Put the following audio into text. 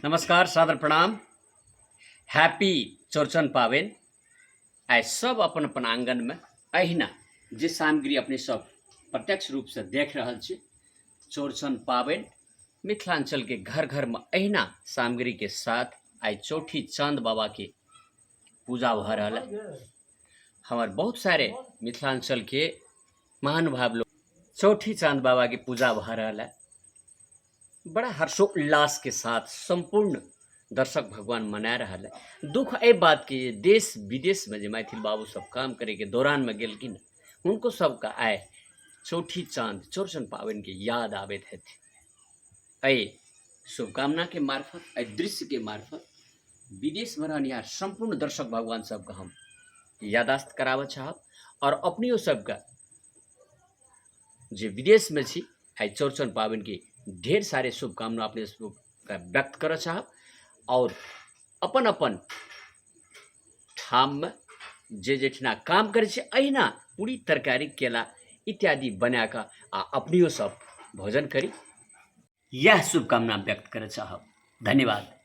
नमस्कार, सादर प्रणाम। हैप्पी चौरचन पाबनि। आइ सब अपन अपन आंगनमे अहिना जे सामग्री अपने सब प्रत्यक्ष रूपसँ देख रहल छी, चौरचन पाबनि मिथिलांचलके घर घरमे अहिना सामग्रीके साथ आइ चौठी चाँद बाबाके पूजा भऽ रहल है। हमर बहुत सारे मिथिलांचलके महानुभाव लोग चौठी चाँद बाबाके पूजा भऽ रहल है। बड़ा हर्षोल्लास के साथ संपूर्ण दर्शक भगवान मना रहल है। दुख एहि बात के जे देश विदेश में जे मैथिल बाबू सब काम करे के दौरान में गेलखिन, हुनको सबके आइ चौठी चाँद चौरचन पाबनि के याद आबैत हेतै। एहि शुभकामना के मार्फत, एहि दृश्य के मार्फत विदेश में रहनिहार संपूर्ण दर्शक भगवान सबके हम यादाश्त कराबऽ चाहब और अपनियो सबके जे विदेशमे छी, आइ चौरचन पाबनिके ढेर सारे शुभकामना अपने सबके व्यक्त करऽ चाहब और अपन अपन ठाममे जे जेठिना काम करै छै, अहिना पूरी, तरकारी, केला इत्यादि बना कऽ आ अपनियो सब भोजन करी, यह शुभकामना व्यक्त करऽ चाहब। धन्यवाद।